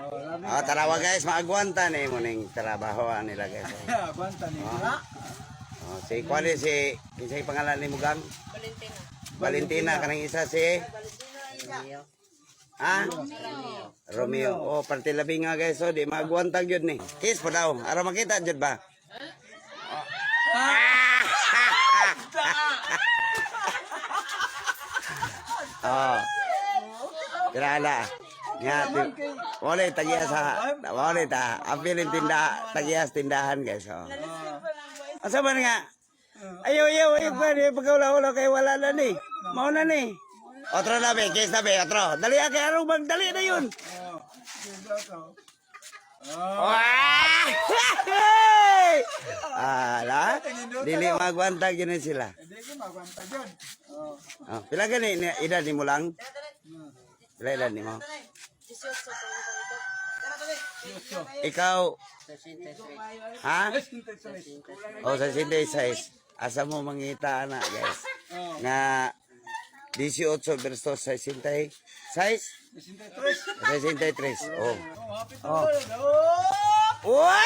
Oh, lami. Oh, tarawa, guys, maagwanta ni mo ning trabaho nila, guys. Agwanta ni. Oh, si kuan si kinsay pangalan ni Mugang? Valentina. Valentina, kanang isa si Ha? Romeo. Oh, parte labi nga, guys, oh, di maagwanta gyud ni. Kiss po daw. Ara makita jud ba? Ah! Oh. Tira. Nga, wala tagiya sa, wala ta. Apilin tinda, tagiya sa tindahan, guys. Oh. Asa man nga? Ayaw, ayaw, ayaw pa, di pagkaula-ula kay wala na ni. Mao na ni. Otro na be, kiss na be, otro. Dali kay arong bang dali na yun. Oh, sige to. Oh, Wah! Ala, dili magwanta gini sila. Hindi ko magwanta jud. Oh. Oh, pila gani ni edad ni mo lang? Pila edad ni mo? 18. Ikaw, ha? 63. O, sa 66. Asa mo mangita ana, guys? Oh, Nga 18 versus 66? 63. 63. Oh. Oh, happy to. Oh. Oh! Wow!